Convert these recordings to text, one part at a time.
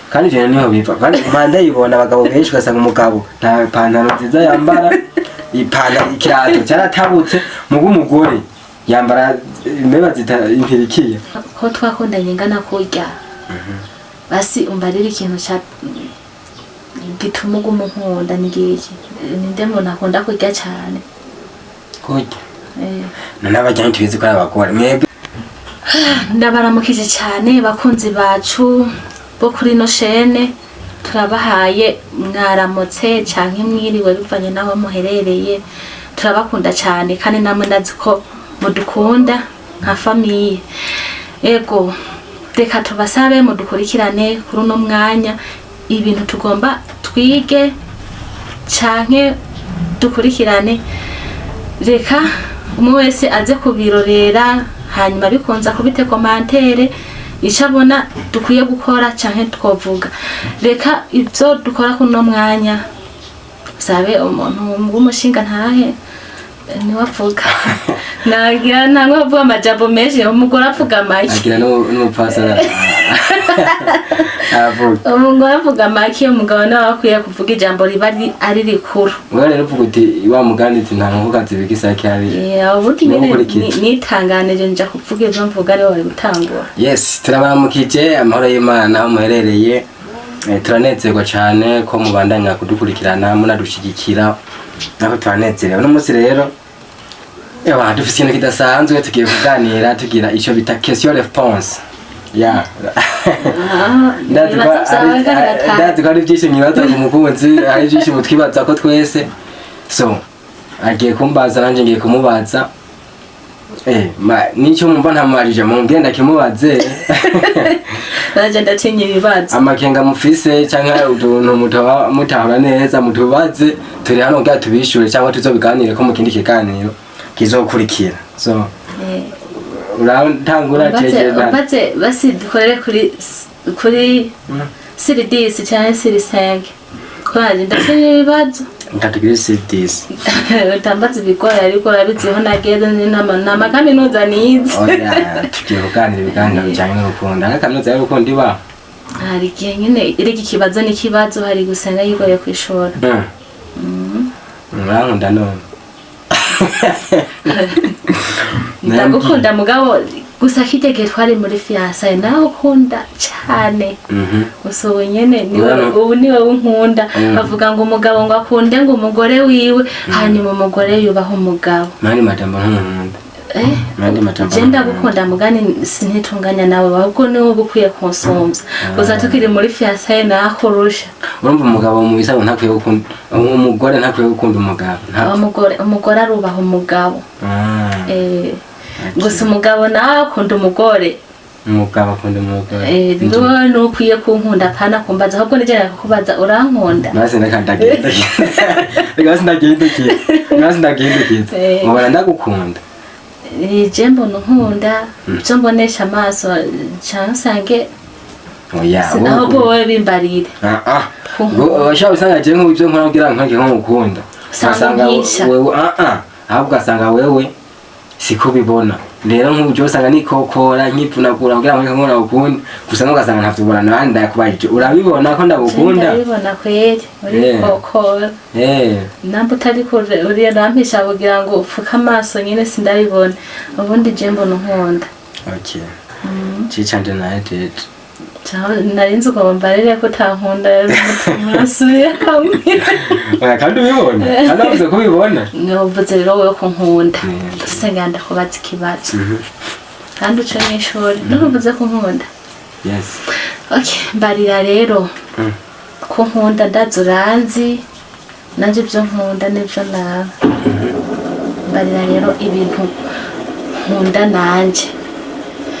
Kandi ivyo niho biva, kandi impande yibona abagabo benshi, ugasanga umugabo nta pantaro nziza yambara, ipantaro, ikirato cyaratabutse, mugo umugore yambara mbeba zita impirikiye. Ko twakundanye ngana kurya, basi umbarira ikintu ca gituma uguma unkunda. Ni giki? Ninde muntu akunda kurya cane? Kurya? Eh. None abajyanye tubizi ko ari abagore mwebwe. Ndabaramukije cyane, bakunzi bacu bo kuri ino shene. Turabahaye mwaramutse canke mwiriwe, bivanye n'aho muherereye. Turabakunda cyane, kandi namwe ndazi ko mudukunda nka famille. Ego, reka tubasabe mudukurikirane kuri uno mwanya. Ibintu tugomba twige canke dukurikirane, reka umwe wese aze kubirorera, hanyuma bikunze akubite commentaire icyo abona dukwiye gukora canke twovuga. Reka ibyo dukora kuno mwanya, sabe umuntu w'umushinga ntahe niwe avuga. Nagira ntabwo avuga amajambo menshi, umugore avuga make. Agira n'umupfasoni aravuga. Umugore avuga make, umugabo nawe akwiye kuvuga ijambo riba ari rikuru. Wewe rero uvuga uti wa mugani uti nta nkokokazi ibika isake hariya. Yeah, ubundi Niwe nyine ukurikiza. nitanganije nja kuvuga ivyo mvuga, aribo bari gutangura. Yes, turabaramukije, amahoro y'Imana aho muherereye. Turanezerwa cyane ko mubandanya kudukurikirana, munadushigikira, nako turanezerewe. Uno munsi rero, ewa, dufise ikintu kidasanzwe tugiye kuganira, tugira ico bita question réponse ya. Ndazi ko Ibibazo vyawe biratanga. Ndazi ko ari byinshi mwibaza ku mukunzi, ari byinshi mutwibaza ko twese. So agiye kumbaza, nanjye ngiye kumubaza. Ma nicyo mwumva ntamubarije, mumbwire ndakimubaze. Nanje ndatinya ibibazo. Amakenga mufise canke utuntu mutaba mutahura neza, mutubaze, turi hano kugira tubishure cyangwa tuzobiganire ko mu kindi kiganiro kizokurikira. So uratangura. Cegeza. Umbaze basi, dukorere kuri sur 10 canke sur 5, ko nanje ndatinya ibibazo. Ntatugire sur 10. Utambaza ibigoye, ariko urabiziho nageze n'amakaminuza nize. Oya, tugiye kuganira ibiganiro bijanye n'urukundo. Ariko kaminuza y'urukundo iba? Hari igihe nyine erega ikibazo n'ikibazo, hari gusenga yigoye kwishura. Urankunda none? Ndagukunda, mugabo gusa kirya gihe twari muri fiançailles nawe ukunda cane. Gusa ubu nyene niwe ubu niwe unkunda. Bavuga ngo umugabo ngo akunde ngo umugore wiwe, hanyuma umugore yubaha umugabo. Mani majambo, ntunkunda. Eh? Mani majambo. Je ndagukunda, mugani sinitunganya nawe, ahubwo niwe uba ukwiye kunsumvya. Gusa tukiri muri fiançailles nakurusha. Urumva, umugabo mu bisabo ntakwiye gukunda umugore, ntakwiye gukunda umugabo. Umugore arubaha umugabo. Eh, gusa umugabo nawe akunda umugore. Umugabo akunda umugore. Eh, niwe nukwiye kunkunda, apana kumbaza. Ahubwo nije kukubaza, urankunda? Basi reka ndagihindukiza, reka basi ndagihindukiza, basi ndagihindukiza. Mubona ndagukunda? Eh, je mbona unkunda, ibyo mbonesha amaso canke usange Oya. ahubwo wowe bimbarire. Ah ah. Kunkunda. Ushobora usanga je nk'ibyo nkora kugira ngo nkange nk'ukunda. Usanga Ugasanga unyica. wewe, ah ah, ahubwo ugasanga wewe siko ubibona. Rero nk'uburyo usanga nikokora, nkipfunagura kugira ngo nkore ukunda, gusa ugasanga ntavyo ubona. Nandi ndakubajije, urabibona ko ndagukunda? Ndabibona kweri uri kokora. Namba utari kure uriya rampisha kugira ngo upfuke amaso nyine, sindabibona. Ubundi je mbona unkunda. Okay, cicanje nawe jeje. Nari nzi uko mbarire ko utankunda, murasubiye hamwe. Oya, kandi ubibona, kandi wavuze ko ubibona. Uvuze rero wowe ko nkunda. Senga, ndakubaza ikibazo kandi uce mw'ishuri. None uvuze ko nkunda? Yes. Okay, mbarira rero ko nkunda. Ndazi uranzi, nanje ibyo nkunda n'ibyo naba. Mbarira rero ibintu nkunda nanje.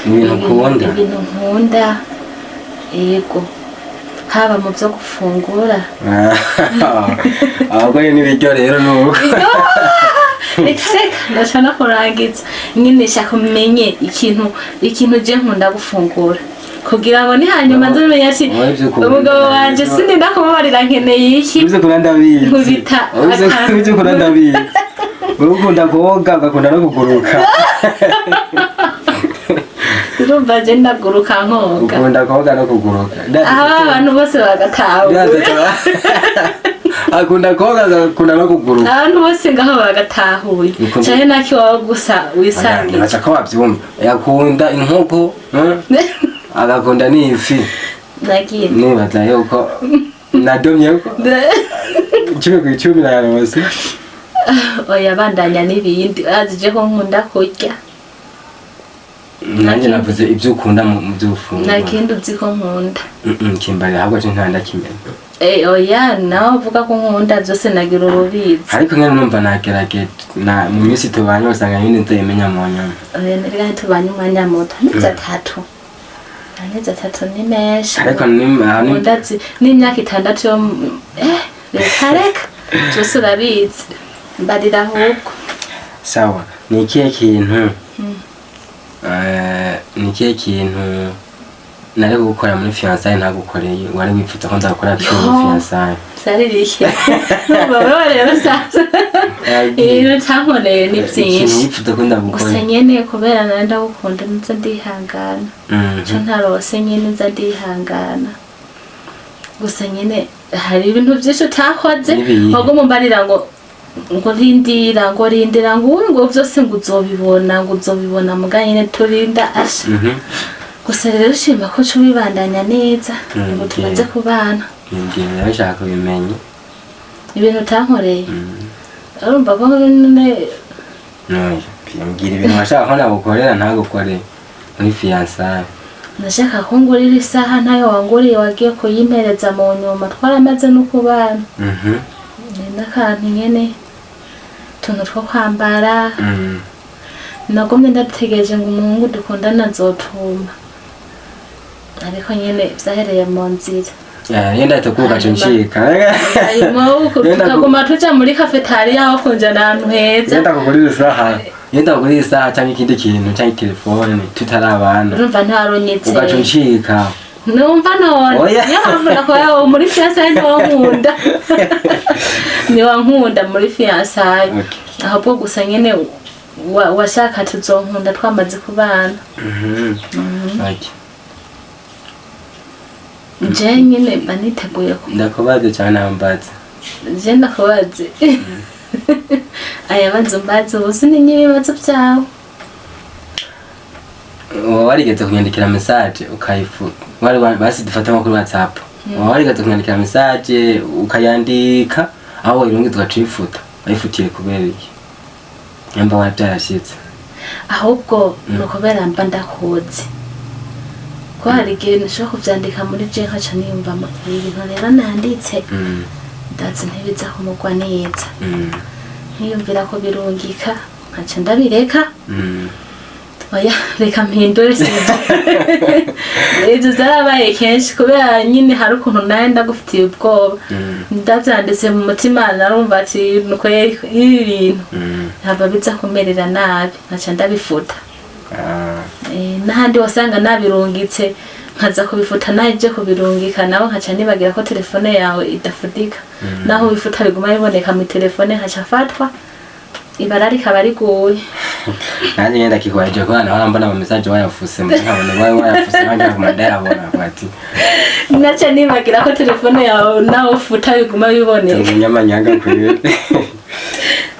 Ibintu ukunda? Ibintu nkunda, yego, haba mu byo gufungura. Ahubwo n'ibiryo rero nuko. Reka, ndashaka no kurangiza nyine, shaka umenye ikintu je nkunda gufungura, kugira ngo ni hanyuma nzamenye ati Wowe ibyo ukunda. umugabo wanje sindinda kumubarira nkeneye iki. Ibyo ukunda ndabizi. Nkubita akantu. Ibyo ukunda ndabizi. Wowe ukunda koga, ugakunda no kuguruka. Urumva je ndaguruka nkoga. Ukunda koga no kuguruka. Aho abantu bose bagatahura. Akunda koga, agakunda no kuguruka. Abantu bose ngaho bagatahuye. Canke naki wawe gusa wisangiye. Nibaza ko bavyumva. Yakunda inkoko, agakunda n'ifi. Nagiye. Nibaza yuko nadomyeko 10 ku 10 nayaronse. Oya, bandanya n'ibindi, azi je ko nkunda kurya. Nanjye navuze ibyo ukunda mu byo ufungura. Nta kindi uzi ko nkunda? Kimbarira ahubwo je ntandakimenya. Eh, oya, nawe uvuga ko nkunda byose nagira urubizi. Ariko nyene numva nagerageje na mu minsi tubanye usanga nyine nzayimenya mu nyuma. Oya, reka tubanye umwanya muto, amezi 3, amezi 3 ni menshi. Ariko ni aha ni Ndazi n'imyaka 6 yo reka reka, byose urabizi, mbarira ahubwo. Sawa, ni ikihe kintu ni ikihe kintu nari gukora muri fiançailles ntagukoreye, wari wifuza ko nzakora kuri Yo. fiançailles? Vyari bike. Numva rero sasa ibintu utankoreye ni Ikintu byinshi. wifuza ko Gusa ndagukorera. nyene kubera nari ndagukunda nza ndihangana. Ico ntarose nyene nza ndihangana. Gusa nyene hari ibintu vyinshi utakoze. N'ibihe? Waguma umbarira ngo rindira, ngo rindira, ngo ubu ngo vyose ngo uzobibona, ngo uzobibona, muga nyene turinda asha. Gusa rero shima ko uca ubibandanya neza ubu tumaze kubana. Ngiye rero nshaka kubimenya. Ibintu utankoreye, urumva ko nyene Noya, mbwira ibintu washaka ko nagukorera ntagukoreye muri fiançailles. Nashaka ko ngurira isaha, ntayo wanguriye, wagiye kuyimpereza mu nyuma twaramaze no kubana. Ni n'akantu nyene, utuntu two kwambara. Nagumye ndategereje ngo umuhungu dukundana azotuma, ariko nyene vyahereye mu nzira. Iyo ndahita kugaca ncika. Hanyuma tukaguma tuja muri cafétéria aho kunjana ahantu heza. Iyo ndakugurira isaha, iyo ndakugurira isaha cyangwa ikindi kintu cyangwa telefone tutarabana, Urumva ntiwarunyitse. ugaca uncika. Numva none Oya. niyo mpamvu nakubaye muri fiançailles, ntiwankunda, ntiwankunda muri fiançailles. Ahubwo gusa nyene washaka tuzonkunda twamaze kubana. Okay. Je nyene mba niteguye ko Ndakubaze cyane, nambaze. Je ndakubaze aya bazo mbaze ubu sininye ibibazo byawe. Uba warigeze kunyandikira message ukayifuta? Wari basi dufate nko kuri WhatsApp, uba warigeze kunyandikira message ukayandika, aho wayirungitse ugaca uyifuta, wayifutiye kubera iki, nyamba wari byarashitse? Ahubwo ni ukubera mba ndakuzi ko hari igihe nshobora kuvyandika muri je nkaca niyumvamo ibi bintu rero nanditse, ndazi ntibiza kumugwa neza, nkiyumvira ko birungika nkaca ndabireka. Oya, reka mpindure, sibyo. Ibyo byarabaye kenshi kubera nyine hari ukuntu nawe ndagufitiye ubwoba. Ndabyanditse mu mutima narumva ati nuko ibi bintu ntabwo biza kumerera nabi, nkaca ndabifuta. N'ahandi wasanga nabirungitse nkaza kubifuta, naje kubirungika nabo nkaca nibagira ko telefone yawe idafudika, naho wifuta biguma biboneka mu telefone, nkaca fatwa ibara rikaba riguye. Nanjye ngenda kikwaje ko hano mbona ama message wayafuse, nkabona wawe wayafuse, nanjye nkaguma ndayabona ati Naca nibagira ko telefone yawe naho ufuta biguma biboneka. Umunyamanyanga kuri.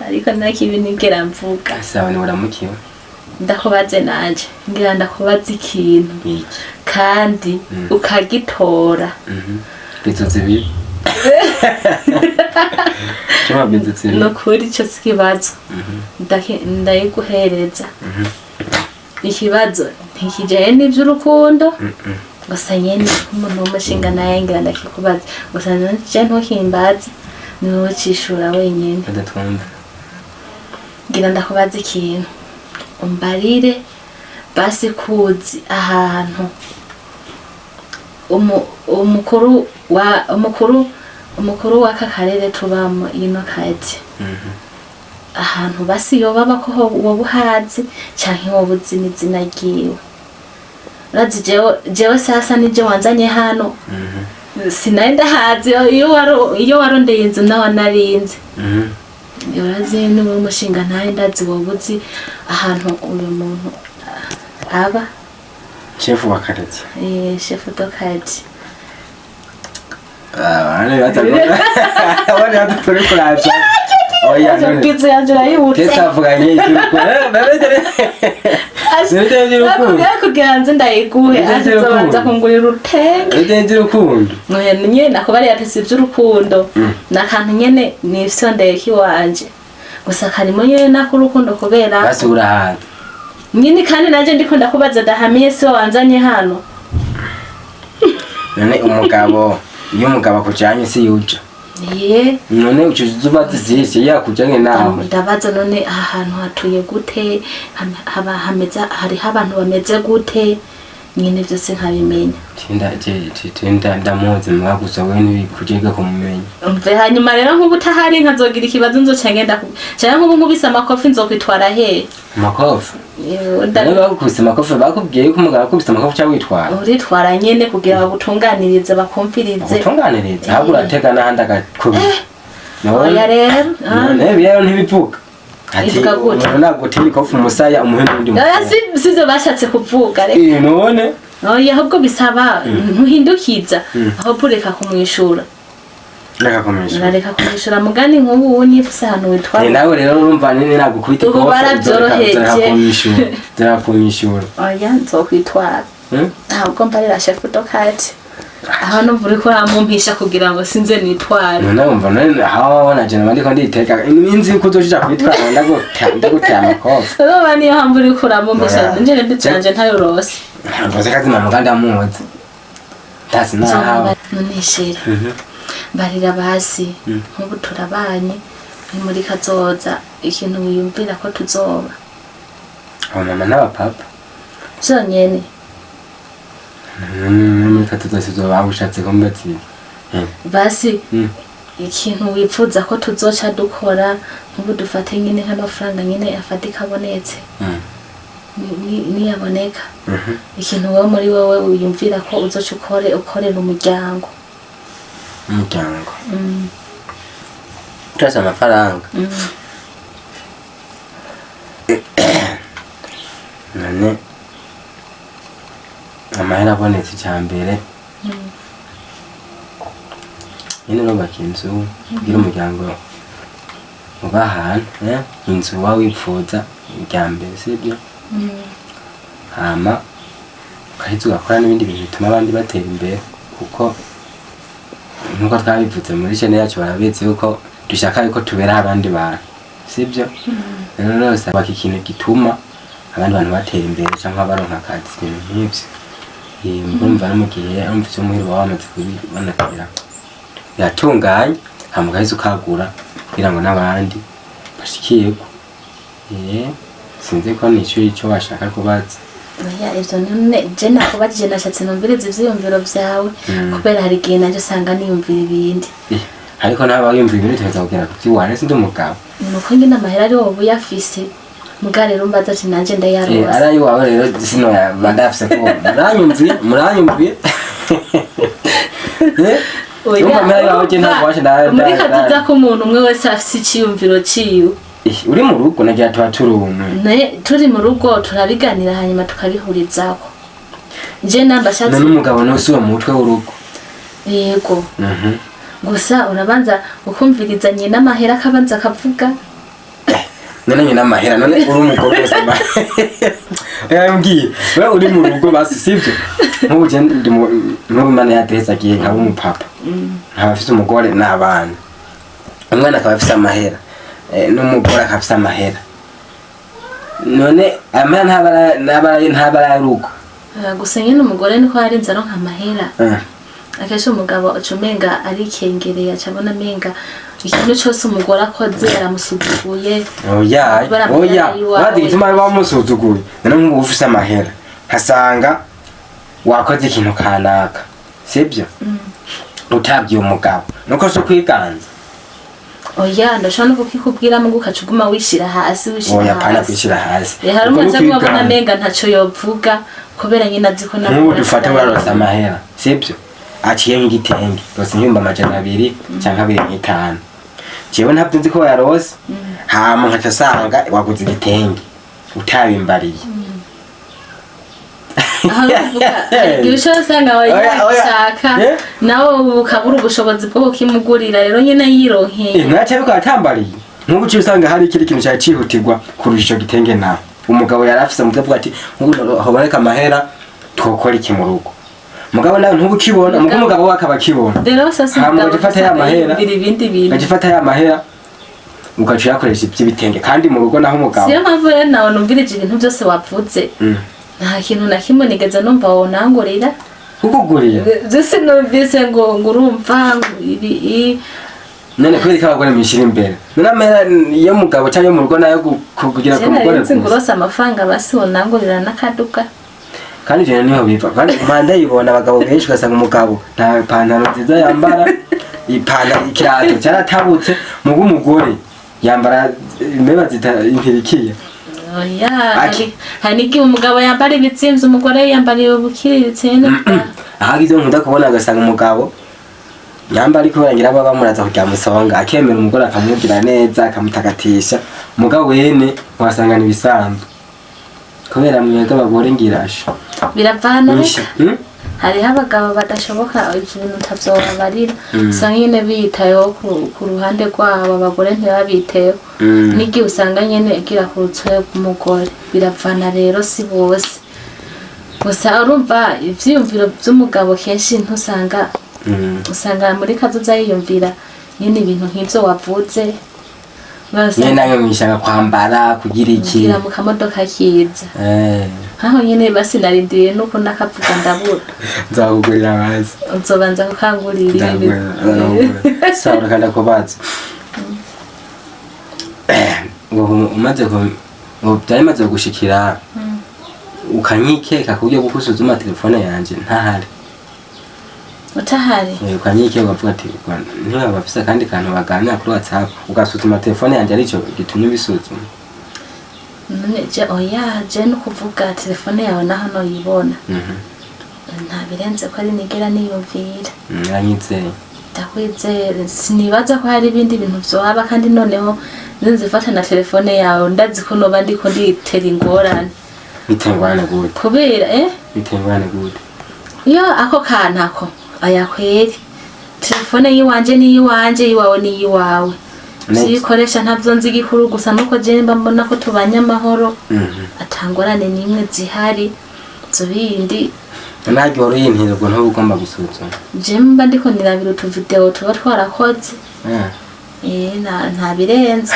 Ariko ntakibi nigera mvuga. Sawa, ni uramukiwe. Ndakubaze nanje, ngira ndakubaza ikintu. Iki? Kandi ukagitora. Bizu zibiri. Chuma bizu zibiri. Nukuri ico si ikibazo. Ndayiguhereza. Ikibazo ntikijanye n'ivy'urukundo gusa nyene nk'umuntu w'umushinga naye ngira ndakikubaza gusa je ntukimbaze, ni wowe cishura wenyene. Badatwumva. Ngira ndakubaza ikintu, umbarire basi kuzi ahantu umukuru wa umukuru w'aka karere tubamo ino kazi, ahantu basi yoba ko woba uhazi canke woba uzi n'izina ryiwe. Urazi jewe sasa nije wanzanye hano, sinari ndahazi. Iyo warondeye inzu naho narinzi. Urazi niwe umushinga ntaye, ndazi woba uzi ahantu uyu muntu aba. Chef wa quartier. Chef de quartier. Abana batari kuraza. Oya none. Pizza yanje urayibutse. Tavuganye iby'urukundo. Kugira nze ndayiguhe Ibyo azobanza by'urukundo. kungurira urutenge. Ibyo by'urukundo. Oya nyene nakubariye ati si iby'urukundo, n'akantu nyene nifyondeye kiwanje gusa karimo nyene n'akurukundo kubera Basi urahaza. nyine, kandi nanje ndiko ndakubaza dahamiye si wanzanye hano. None umugabo, iyo umugabo akujanye si yuja? Ye. None uca ubaza izisi yakujanye nawe. Ndabaza none aha hantu hatuye gute, haba hameze, hariho abantu bameze gute, nyine vyose nkabimenya. Tinda tinda ndamuzi mwa gusa wewe ntibikujega kumumenya. Umve, hanyuma rero nk'ubu utahari nkazogira ikibazo nzoca ngenda canke nk'ubu nkubise amakofi nzokwitwara hehe? Amakofi? Yewe, None bakubise amakofi, bakubwiye yuko umugabo akubise amakofi cyangwa witwara? Uritwara nyene kugira bagutunganirize, bakumvirize. Utunganiriza ahubwo uratega n'ahandi agakubita. Oya rero None rero ntibivuga ati Ivuga gute? umuntu nagutera ikofi umusaya umuhe n'undi Oya, musaya. sivyo bashatse kuvuga, reka. None Oya, ahubwo bisaba ntuhindukiza, ahubwo ureka kumwishura. Reka kumwishyura. Urareka kumwishura mugani nk'ubu nifuse ahantu witwara. Nawe rero urumva nini nagukubita Ubu ikofi barabyoroheje. kumwishyura, uzoreka kumwishyura. Oya, nzokwitwara. Ntabwo mbarira chef de quartier aho numva uriko uramumpisha kugira ngo sinze nitware. None wumva none aho wabona jana ndiko nditeka inzi yuko uzoja kwitwara ndagutera amakofi. Urumva niyo mpamvu uriko uramumpisha. Oya. Njye ndetse nanje ntayorose. Ntabwo kazima muganda muzi ndasi nahawe. None chéri, mbarira basi, nk'ubu turabanye, ni muri kazoza ikintu wiyumvira ko tuzoba? Abamama n'abapapa. Vyonyene. Muri katoza sizoba ushatse ko mbatsi. Basi ikintu wifuza ko tuzoca dukora, nk'ubu dufate nyine nk'amafaranga nyine afatika abonetse, niyaboneka, ikintu wowe muri wowe wiyumvira ko uzoca ukore ukorera umuryango. Umuryango. Turasa amafaranga. None amahera abonetse, icya mbere nyine urubaka inzu kugira umuryango uba ahantu, inzu uba wipfuza irya mbere, sibyo? Hama ugahita ugakora n'ibindi bintu bituma abandi batera imbere, kuko nk'uko twabivuze muri chaîne yacu, barabizi yuko dushaka yuko tuberaho abandi bantu, sibyo? Rero rwose baka ikintu gituma abandi bantu batera imbere cyangwa baronka akazi, ibintu nk'ibyo. Urumva no mu gihe urumva ivyo muhira uba wamaze kubibona biratunganye, hama ugaheza ukagura kugira ngo n'abandi bashikirwe. Sinzi ko nico ico washaka kubaza. Oya, ivyo none je nakubajije nashatse numvirize ivyiyumviro vyawe, kubera hari igihe nanje usanga niyumvira ibindi. Ariko nawe wiyumvira ibintu uteza kugera ku vy'iwawe, sindi umugabo. Nuko nyine amahera ari wowe uyafise, muga rero mbaza ati nanje ndayaronse. Ari ayiwawe rero sino bandafise ko muranyumviye muranyumviye. Oya, Urumva amahera yawe je ntabwo waje muri kazoza ko umuntu umwe wese afise iciyumviro ciwe. Uri mu rugo nagira tuba turi umwe. Turi mu rugo turabiganira hanyuma tukabihurizako. Je namba ashatse None umugabo nusi uwo mutwe w'urugo. Yego. Gusa urabanza ukumviriza nyina amahera akabanza akavuga. None nyina amahera, none uri umugore wese yambwiye we uri mu rugo basi, sivyo? Nk'ubu je ndi nk'ubu Imana yateza agiye nkaba umupapa, nkaba afise umugore n'abana, umwana akaba afise amahera, n'umugore akaba afise amahera, none amahera ntabara ay'urugo. Gusa nyine umugore niko yarinze aronka amahera. Akenshi umugabo aca umenga arikengereye, aca abona amenga ikintu cose umugore akoze aramusuzuguye. Oya. Kubera Oya. amahera y'iwawe. Urazi igituma bamusuzuguye? None nk'ubu ufise amahera nkasanga wakoze ikintu kanaka, sibyo? Utabwiye umugabo nuko si ukwiganza. Oya, ndashobora no kukikubwira mugu ukaca uguma wishira hasi, wishira Oya, pana hasi. kwishira hasi. Hari Uko umuntu aca abona n'ukwiganza. amenga ntaco yovuga kubera nyine azi ko nawe Nk'ubu dufate warose amahera, sibyo? Aciye nk'igitenge rose nk'ibihumbi 200 canke 2,500, jewe ntabyo nzi ko wayarose, hama nkaca asanga waguze igitenge utabimbariye. Aho uvuga igihe ushobora usanga Oya, oya. wayashaka, Eh? nawe ukabura ubushobozi bwo kukimugurira, rero nyine yironkeye. Ntacyo ariko yatambariye. Nk'ubu uciye usanga hari ikindi kintu cyari cyihutirwa kurusha ico gitenge, nawe umugabo yari afise umutwe avuga ati: "Nk'ubu haboneka amahera twokora iki mu rugo?" Mugabo nawe ntubu ukibona, mugo umugabo we akaba akibona. Rero sasa Hama umugabo ugaca ufata ya usanga mahera, yiyumvira ibindi bintu. ugaca ufata ya mahera ugaca uyakoresha iby'ibitenge, kandi mu rugo naho umugabo Siyo mpamvu rero nawe numvirije ibintu byose wavuze, nta kintu na kimwe nigeze numva wonangurira. Kukugurira? Byose numvise ngo urumva ngo ibi None kubera ko abagore mwishyira imbere, none amahera yo mugabo cyangwa yo mu rugo nayo kugira ku mugore nari nzi ngo gusa? Urose amafaranga basi wonangurira n'akaduka. Kandi ivyo niho biva, kandi mpanda yibona abagabo benshi, ugasanga umugabo nta pantaro nziza yambara, ipantaro ikirato cyaratabutse, mugo umugore yambara imbeba zita impirikiya. Oya. Aki. Hari n'igihe umugabo yambara ibitsimvye, umugore yambara ubukiriritse nyene. Aha ivyo nkunda kubona, agasanga umugabo nyamba ariko ngira baba bamuraza kugira musonga, akemera umugore akamubwira neza, akamutakatisha, umugabo wene wasanga ni ibisanzwe kubera mwebwe abagore ngirasha. Biravana. Nisha. Reka, hariho abagabo badashoboka, ivyo bintu utavyobabarira. Usanga nyene biyitayeho ku ruhande rwabo, abagore ntibabiteho. N'igihe usanga nyene agira ku rutswe rw'umugore. Biravana rero, si bose. Gusa urumva ivyiyumviro vy'umugabo kenshi ntusanga, usanga muri kazoza yiyumvira nyene ibintu nk'ivyo wavuze. Nyene namwe mwishaka kwambara kugira iki? Kugira mu kamodoka kiza. Nkaho nyene basi narindiriye nuko nakavuga ndabura. Nzakugurira bazi. Uzobanza kukangurira ibi. Nzakugurira. Sawa, reka ndakubaza. Ngo umaze ku ngo byari bimaze gushikira ukanyikeka ku buryo bwo gusuzuma telefone yanje ntahari? Utahari? Ukanyikeka ukavuga ati: "Ntiba bafise akandi kantu baganira kuri WhatsApp", ugasuzuma telefone yanje, arico gitumye ubisuzuma? None je, oya, je no kuvuga telefone yawe naho noyibona, nta birenze ko ari nigera niyumvira. Uranyizeye? Ndakwizera, sinibaza ko hari ibindi bintu vyohaba. Kandi noneho nzinzifata na telefone yawe, ndazi ko noba ndiko nditera ingorane. Bitera ingorane gute? Kubera Bitera ingorane gute? Iyo ako kantu ako aya kweri, telefone yiwanje niyiwanje, iwawe niyiwawe. Siyikoresha ntavyo nzi. Igikuru gusa nuko je mba mbona ko tubanye amahoro, atangorane n'imwe zihari. Ivyo bindi Ntaryo wari uyintira, ubwo ntuba ugomba gusuzuma. Je mba ndiko nirabira utuvideo tuba twarakoze. Nta birenze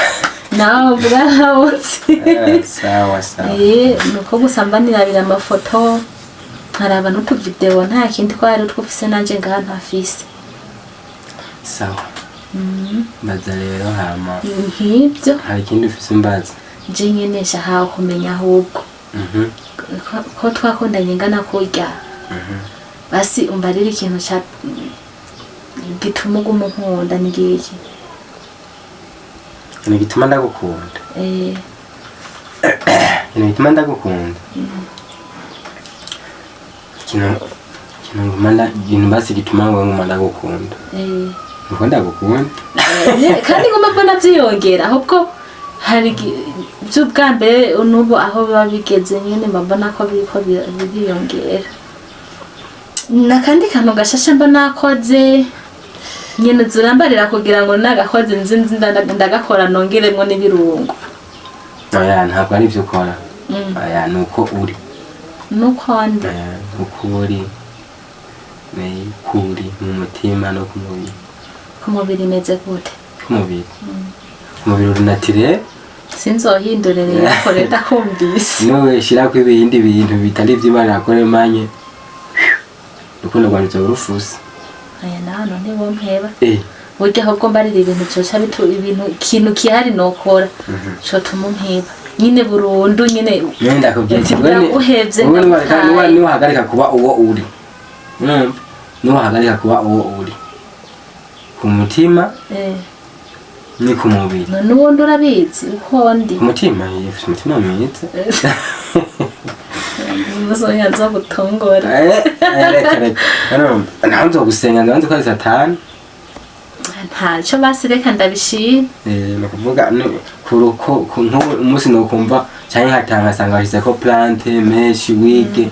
nawe uvuga ntawuzi. Sawa sawa. Nuko gusa mba nirabira amafoto, nkaraba n'utuvideo, nta kindi twari twufise nanje ngaha ntafise. Sawa, mbaza rero hama. Nk'ibyo. Hari ikindi ufise umbaza? Je nyene nshaka kumenya ahubwo ko twakundanye ngana kurya, basi umbarire ikintu ca gituma uguma unkunda ni giki? Ikintu gituma ndagukunda? Eh. Ikintu gituma ndagukunda, ikintu nguma ikintu basi gituma wowe nguma ndagukunda, nuko ndagukunda. Kandi nguma mbona vyiyongera ahubwo. Hari vy'ubwa mbere n'ubu aho biba bigeze nyene mba mbona ko biriko biriyongera. Nakandi kantu gashasha mba nakoze nyene zurambarira kugira ngo nagakoze nzi nzi ndagakora nongeremwo n'ibirungo. Oya, ntabwo ari ibyo ukora. Oya, nuko uri. Nuko ndi? Uko uri, ni uko uri mu mutima no ku mubiri. Ku mubiri imeze gute? Ku mubiri, umubiri uri naturel. Sinzohindure rero kore, ndakumvise. Niwe shirako ibindi bintu bitari ivy'Imana yakoremanye, urukundo rwanjye uzoba rufuse. Aya nawe none wompeba. Eh. Burya ahubwo mbarira ibintu vyoca bitu ibintu, ikintu kihari nokora cotuma umpeba nyine burundu nyine. Nyene ndakubwiye ati Ndaguhevye, wewe ndagutaye. niwahagarika kuba uwo uri, urumva, niwahagarika kuba uwo uri ku mutima ni ku mubiri. None ubundi urabizi uko ndi? Ku mutima, ufite umutima mwiza. Muzoya nzo gutongora. Reka reka, urumva naho nzogusenga, ndabanza ko ari Satani. Ntaco basi, reka ndabishima. Ni ukuvuga kuruko nk'ubu umunsi nokumva canke nkataha nkasanga bashyizeko plante menshi wige.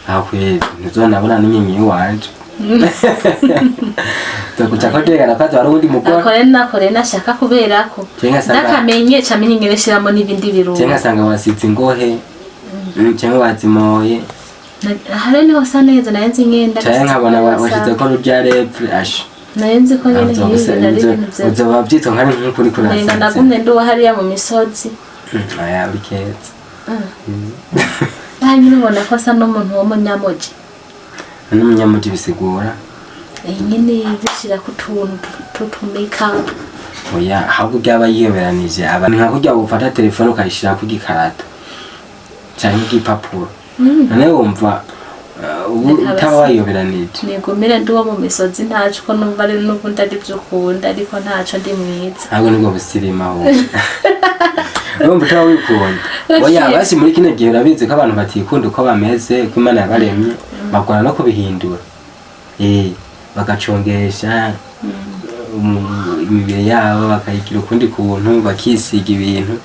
Aho kwezi ntuzonabona n'inyenyi iwanje. Tukuca ko tegana ko ari uwundi mugore. Akore nakore nashaka kubera ko Cenga sanga- ndakamenye camenye ingene shiramo n'ibindi birungo. Cyangwa asanga wasize ingohe, cyangwa wazimoye. Hari niho sa neza nayo nzi ngenda. Cyangwa nkabona washyize ko rurya repfre asha. Nayo nzi ko nyene nk'ibi ari ibintu vya Uzoba byitwa nkari nk'ukuri nenga kurasaze. Nagumye nduwa hariya mu misozi. Aya uri keza. Aha nyine ubona ko asa n'umuntu w'umunyamuji. N'umunyamuji bisigura? Nyine bishirako utuntu tutumika. Oya, ahubwo byaba yiyoberanije aba ni nka kurya ufata telefone ukayishyira ku gikarato cyangwa igipapuro, none wumva ubu Reka utaba basi. wayiyoberanije. Nigumire ndi uwo mu misozi ntaco ko numva ari n'ubundi ari byo ukunda, ariko ntaco ndi mwiza. Ahubwo nibwo busirima wowe urumva utaba wikunda. Oya, basi muri kino gihe urabizi ko abantu batikunda uko bameze, ko Imana yabaremye, bakora no kubihindura, bagacongesha imibiri yabo, bakayigira ukundi kuntu, bakisiga ibintu.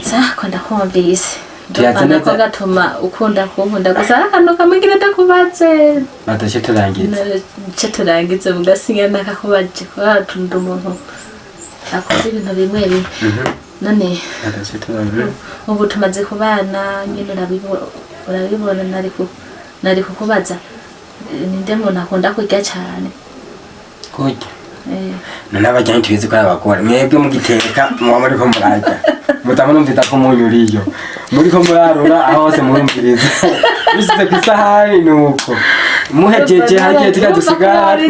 Sako ndakumvise. Tuyaze Ndumva nako neza. gatuma ukunda kunkunda gusa. Hari akantu kamwe ngira ndakubaze. Badashe turangiza. Ce turangize, mugasinya nakakubaje kubera tunda umuntu akora ibintu bimwe bimwe none. Badashe turangiza. Ubu tumaze kubana nyine urabibona, nari kukubaza, ninde muntu akunda kurya cyane? Kurya? None abajyanye tubizi ko ari abagore, mwebwe mugiteka muba muriko murarya, mutaba numvita ko munyuriyo muriko murarura aho hose murumviriza bishyize ku isahani, nuko muhejeje hagiye tuka dusigara na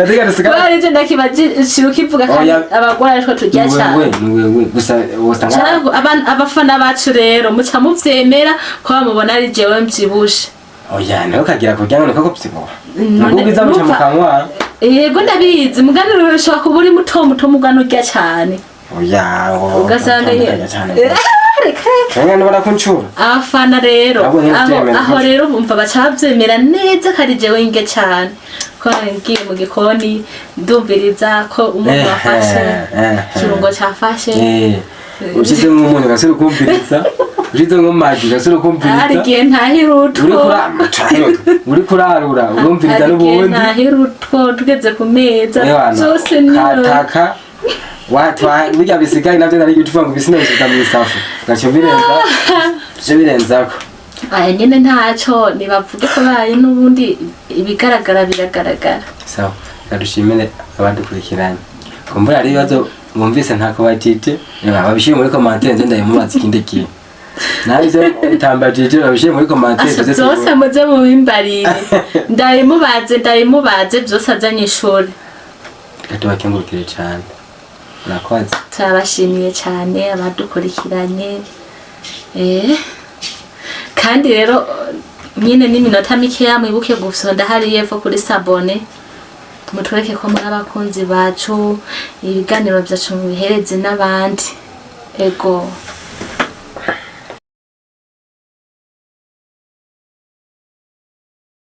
tuka dusigara. Kubera ivyo ndakibajije ukivuga kandi Oya. abagore ariko turya Ni cyane. wewe, ni wewe gusa usanga. Canke abafana bacu rero muca muvyemera ko bamubona ari jewe mvyibushe? Oya, nawe ukagira kurya ngo niko kubyibuha. None nuko ubwiza buca mu kanwa. Yego ndabizi, muganiro ushobora kuba uri muto muto mugano urya cyane. Oya, ngo Ugasanga utandukanye cyane. Reka reka. Cyangwa nibara kuncura. Abafana rero Abo aho ntibavyemera. Aho rero bumva baca bavyemera neza ko ari jewe nge cane, ko ngiye mu gikoni ndumviriza ko umuntu wafashe ikirungo cafashe. Ushizemo umunyu ugasubira ukumviriza, ushizemo amagi ugasubira Hari ukumviriza. igihe ntahira utwo. Uri kurarura urumviriza. Hari igihe N'ubundi ntahira utwo tugeze ku meza. Ewana, byose ni kataka watwa burya bisigaye navyo nari gutuvuga ngo ibisina bisuka mu isafu gace birenza bice birenzako. Aya nyene ntaco nibavuge ko baye n'ubundi ibigaragara biragaragara. Sawa, reka dushimire abadukurikiranye. Kumbura hari ibibazo bumvise ntako batite, babishyire muri commentaire, nze ndayimubaza ikindi kintu nabyo utambajije, babishyire muri commentaire. Asha tuze byose muze mubimbarire, ndabimubaze ndabimubaze byose azanye ishuri. Reka tubakengurukire cane, murakoze. Turabashimiye cyane abadukurikiranye. Kandi rero nyine n'iminota mikeya mwibuke gusonda hariya epfo kuri s'abonner, mutwereke ko muri abakunzi bacu, ibiganiro byacu mubihereze n'abandi. Ego.